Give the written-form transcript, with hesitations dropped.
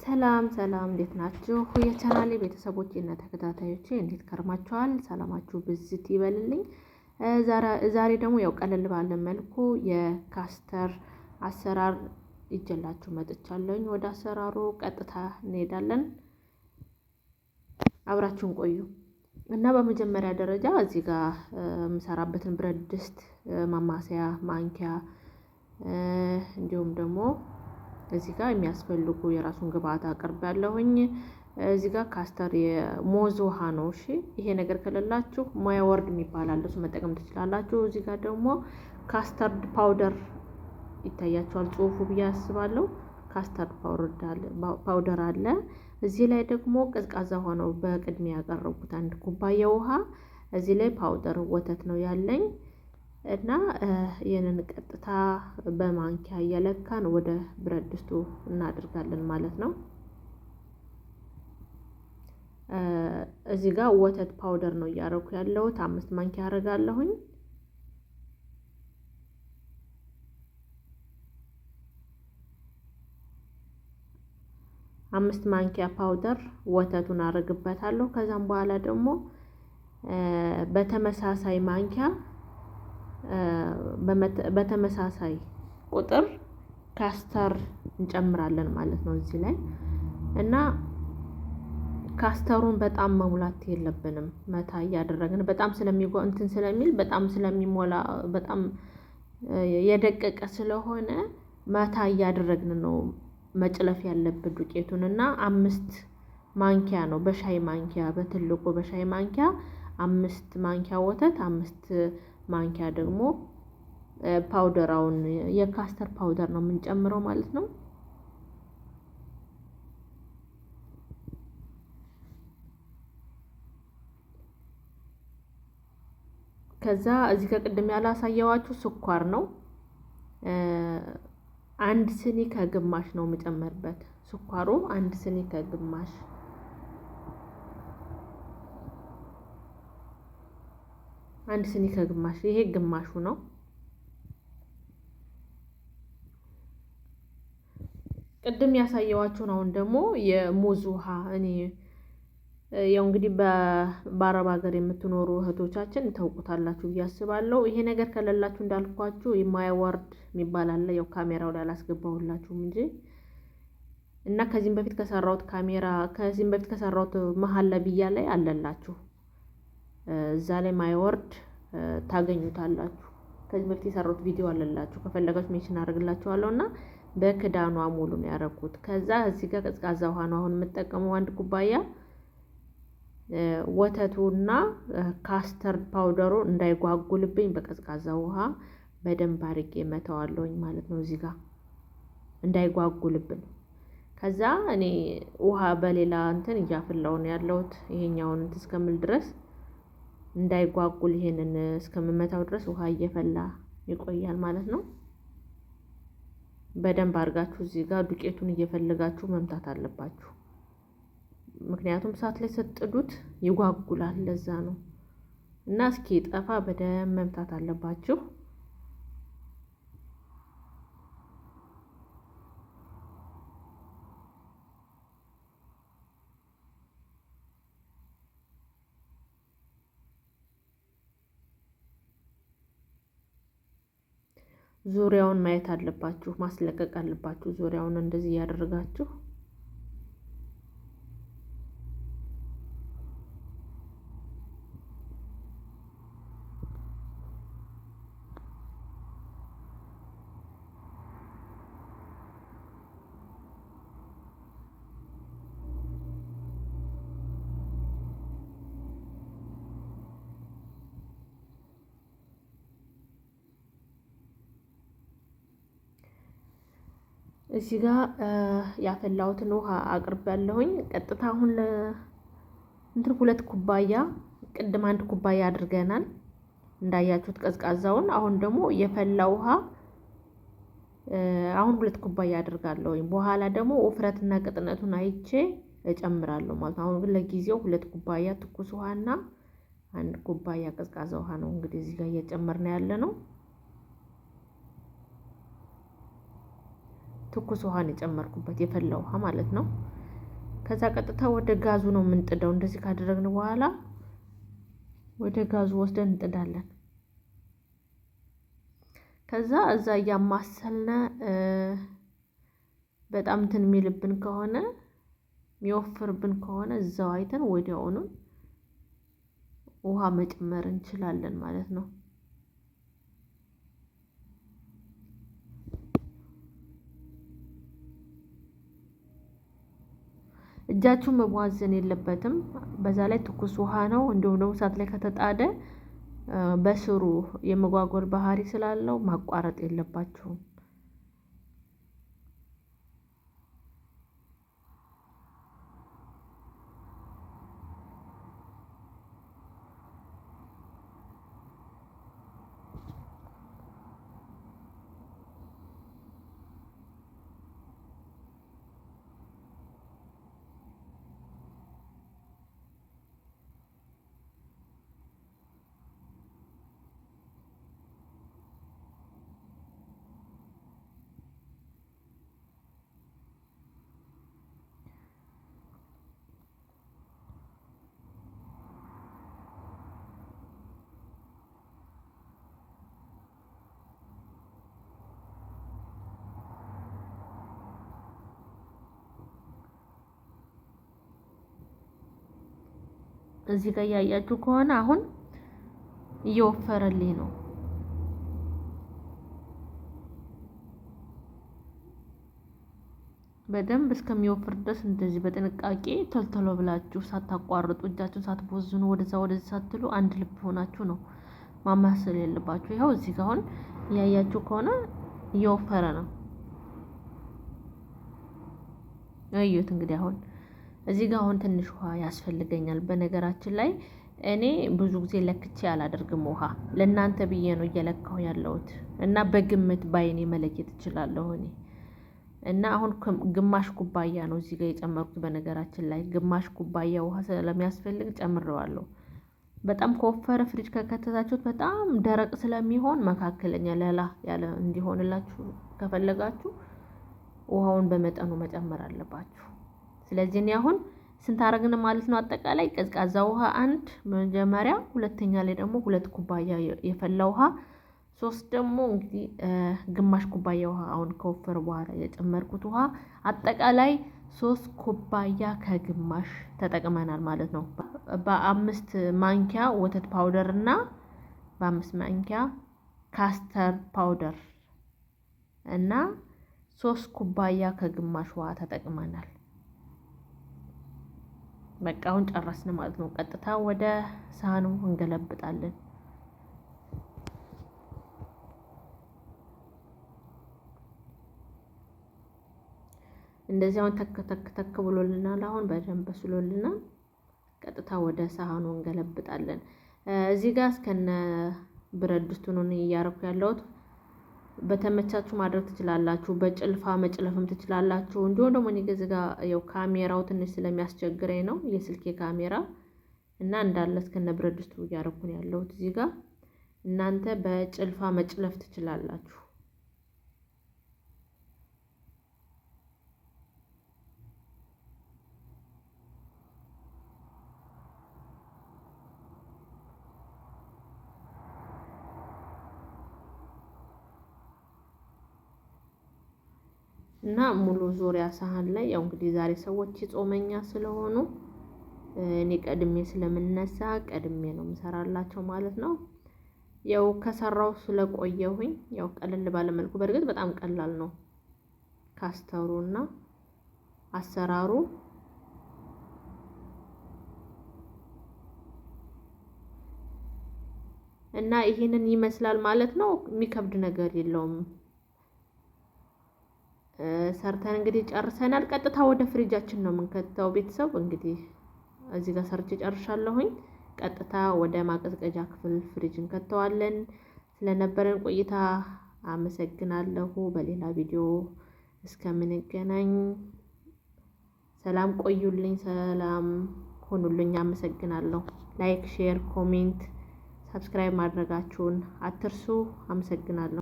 ሰላም ሰላም፣ እንዴት ናችሁ? የቻናሌ ቤተሰቦች እና ተከታታዮቼ እንዴት ከርማችኋል? ሰላማችሁ ብዝት ይበልልኝ። ዛሬ ደግሞ ያው ቀለል ባለ መልኩ የ custard አሰራር ይዤላችሁ መጥቻለሁኝ። ወደ አሰራሩ ቀጥታ እንሄዳለን። አብራችሁን ቆዩ እና በመጀመሪያ ደረጃ እዚህ ጋር የምሰራበትን ብረት ድስት፣ ማማሰያ፣ ማንኪያ እንዲሁም ደግሞ እዚህ ጋር የሚያስፈልጉ የራሱን ግብአት አቅርቤያለሁኝ። እዚህ ጋር custard የሙዝ ውሃ ነው። እሺ ይሄ ነገር ከሌላችሁ ማያ ወርድ የሚባል አለ፣ እሱ መጠቀም ትችላላችሁ። እዚህ ጋር ደግሞ custard powder ይታያችኋል ጽሁፉ ብዬ አስባለሁ። custard powder አለ። እዚህ ላይ ደግሞ ቀዝቃዛ ውሃ ነው በቅድሚያ ያቀረብኩት አንድ ኩባያ ውሃ። እዚህ ላይ powder ወተት ነው ያለኝ እና ይህንን ቀጥታ በማንኪያ እየለካን ወደ ብረት ድስቱ እናደርጋለን ማለት ነው። እዚህ ጋር ወተት powder ነው እያደረኩ ያለሁት። 5 ማንኪያ አደርጋለሁኝ። 5 ማንኪያ powder ወተቱን አደርግበታለሁ። ከዛም በኋላ ደግሞ በተመሳሳይ ማንኪያ በተመሳሳይ ቁጥር custard እንጨምራለን ማለት ነው እዚህ ላይ እና custard ኡን በጣም መሙላት የለብንም። መታ እያደረግን በጣም ስለሚጎ እንትን ስለሚል በጣም ስለሚሞላ በጣም የደቀቀ ስለሆነ መታ እያደረግን ነው መጭለፍ ያለብን ዱቄቱን። እና 5 ማንኪያ ነው በሻይ ማንኪያ፣ በትልቁ በሻይ ማንኪያ 5 ማንኪያ ወተት፣ 5 ማንኪያ ደግሞ powder ኣውን የ custard powder ነው የምንጨምረው ማለት ነው። ከዛ እዚህ ከቅድም ያላሳየዋችሁ ስኳር ነው። 1 ስኒ ከግማሽ ነው የምጨምርበት ስኳሩ፣ 1 ስኒ ከግማሽ። 1 ስኒ ከግማሽ፣ ይሄ ግማሹ ነው። ቅድም ያሳየዋችሁን አሁን ደግሞ የሙዝ ውሃ እኔ ያው እንግዲህ በአረብ ሀገር የምትኖሩ እህቶቻችን ታውቁታላችሁ ብዬ አስባለሁ። ይሄ ነገር ከሌላችሁ እንዳልኳችሁ የማያወርድ የሚባል አለ። ያው ካሜራው ላይ አላስገባሁላችሁም እንጂ እና ከዚህም በፊት ከሰራሁት ካሜራ ከዚህም በፊት ከሰራሁት መሀለብያ ላይ አለላችሁ። እዛ ላይ ማይወርድ ታገኙታላችሁ። ከዚህ በፊት የሰራሁት ቪዲዮ አለላችሁ። ከፈለጋችሁ mention አደርግላችኋለሁ። እና በክዳኗ ሙሉ ነው ያደረኩት። ከዛ እዚህ ጋር ቀዝቃዛ ውሃ ነው አሁን የምጠቀመው 1 ኩባያ። ወተቱና custard powder ኡ እንዳይጓጉልብኝ በቀዝቃዛ ውሃ በደንብ አድርጌ መተዋለሁኝ ማለት ነው። እዚህ ጋር እንዳይጓጉልብን። ከዛ እኔ ውሃ በሌላ እንትን እያፈላሁ ነው ያለሁት። ይሄኛውን እንትን እስከምል ድረስ እንዳይጓጉል ይሄንን እስከምመታው ድረስ ውሃ እየፈላ ይቆያል ማለት ነው። በደንብ አድርጋችሁ እዚህ ጋር ዱቄቱን እየፈለጋችሁ መምታት አለባችሁ። ምክንያቱም እሳት ላይ ስትጥዱት ይጓጉላል፣ ለዛ ነው። እና እስኪ ጠፋ በደንብ መምታት አለባችሁ። ዙሪያውን ማየት አለባችሁ፣ ማስለቀቅ አለባችሁ። ዙሪያውን እንደዚህ እያደረጋችሁ እዚህ ጋር ያፈላሁትን ውሃ አቅርቤያለሁኝ። ቀጥታ አሁን እንትን 2 ኩባያ ቅድም 1 ኩባያ አድርገናል እንዳያችሁት ቀዝቃዛውን። አሁን ደግሞ የፈላ ውሃ አሁን 2 ኩባያ አድርጋለሁኝ። በኋላ ደግሞ ውፍረትና ቅጥነቱን አይቼ እጨምራለሁ ማለት ነው። አሁን ግን ለጊዜው 2 ኩባያ ትኩስ ውሃና 1 ኩባያ ቀዝቃዛ ውሃ ነው እንግዲህ እዚህ ጋር እየጨመርን ያለነው። ትኩስ ውሃን የጨመርኩበት የፈላ ውሃ ማለት ነው። ከዛ ቀጥታ ወደ ጋዙ ነው የምንጥደው። እንደዚህ ካደረግን በኋላ ወደ ጋዙ ወስደን እንጥዳለን። ከዛ እዛ እያማሰልነ በጣም እንትን የሚልብን ከሆነ የሚወፍርብን ከሆነ እዛው አይተን ወዲያውኑ ውሃ መጨመር እንችላለን ማለት ነው። እጃችሁን መቧዘን የለበትም። በዛ ላይ ትኩስ ውሃ ነው። እንዲሁም ደግሞ እሳት ላይ ከተጣደ በስሩ የመጓጎል ባህሪ ስላለው ማቋረጥ የለባችሁም። እዚህ ጋር እያያችሁ ከሆነ አሁን እየወፈረልኝ ነው። በደንብ እስከሚወፍር ድረስ እንደዚህ በጥንቃቄ ቶሎ ብላችሁ ሳታቋርጡ እጃችሁን ሳትቦዝኑ ወደዛ ወደዚህ ሳትሉ አንድ ልብ ሆናችሁ ነው ማማሰል ያለባችሁ። ይኸው እዚህ ጋር አሁን እያያችሁ ከሆነ እየወፈረ ነው። እዩት እንግዲህ አሁን እዚህ ጋር አሁን ትንሽ ውሃ ያስፈልገኛል። በነገራችን ላይ እኔ ብዙ ጊዜ ለክቼ አላደርግም ውሃ ለእናንተ ብዬ ነው እየለካሁ ያለሁት እና በግምት ባይኔ መለየት እችላለሁ እኔ እና አሁን ግማሽ ኩባያ ነው እዚህ ጋር የጨመርኩት። በነገራችን ላይ ግማሽ ኩባያ ውሃ ስለሚያስፈልግ ጨምሬዋለሁ። በጣም ከወፈረ ፍሪጅ ከከተታችሁት በጣም ደረቅ ስለሚሆን መካከለኛ ለላ ያለ እንዲሆንላችሁ ከፈለጋችሁ ውሃውን በመጠኑ መጨመር አለባችሁ። ስለዚህ እኔ አሁን ስንት አረግን ማለት ነው? አጠቃላይ ቀዝቃዛ ውሃ አንድ መጀመሪያ፣ ሁለተኛ ላይ ደግሞ 2 ኩባያ የፈላ ውሃ፣ 3 ደግሞ እንግዲህ ግማሽ ኩባያ ውሃ አሁን ከወፈረ በኋላ የጨመርኩት ውሃ አጠቃላይ 3 ኩባያ ከግማሽ ተጠቅመናል ማለት ነው። በ5 ማንኪያ ወተት powder እና በ5 ማንኪያ custard powder እና 3 ኩባያ ከግማሽ ውሃ ተጠቅመናል። በቃ አሁን ጨረስን ማለት ነው። ቀጥታ ወደ ሳህኑ እንገለብጣለን። እንደዚህ አሁን ተክ ተክ ተክ ብሎልናል። አሁን በደንብ በስሎልናል። ቀጥታ ወደ ሳህኑ እንገለብጣለን። እዚህ ጋር እስከነ ብረት ድስቱ ነው እያረኩ ያለሁት። በተመቻችሁ ማድረግ ትችላላችሁ። በጭልፋ መጭለፍም ትችላላችሁ። እንዲሁም ደግሞ እኔ እዚህ ጋር ያው ካሜራው ትንሽ ስለሚያስቸግረኝ ነው የስልኬ ካሜራ እና እንዳለ እስከነ ብረት ድስቱ እያረኩ ነው ያለሁት እዚህ ጋር። እናንተ በጭልፋ መጭለፍ ትችላላችሁ። እና ሙሉ ዙሪያ ሳህን ላይ ያው እንግዲህ ዛሬ ሰዎች ጾመኛ ስለሆኑ እኔ ቀድሜ ስለምነሳ ቀድሜ ነው የምሰራላቸው ማለት ነው። ያው ከሰራው ስለቆየሁኝ ያው ቀለል ባለ መልኩ በእርግጥ በጣም ቀላል ነው ካስተሩና አሰራሩ እና ይሄንን ይመስላል ማለት ነው። የሚከብድ ነገር የለውም። ሰርተን እንግዲህ ጨርሰናል። ቀጥታ ወደ ፍሪጃችን ነው የምንከተው። ቤተሰብ እንግዲህ እዚህ ጋር ሰርቼ ጨርሻለሁኝ። ቀጥታ ወደ ማቀዝቀዣ ክፍል ፍሪጅ እንከተዋለን። ስለነበረን ቆይታ አመሰግናለሁ። በሌላ ቪዲዮ እስከምንገናኝ ሰላም ቆዩልኝ፣ ሰላም ሆኑልኝ። አመሰግናለሁ። like፣ share፣ comment፣ subscribe ማድረጋችሁን አትርሱ። አመሰግናለሁ።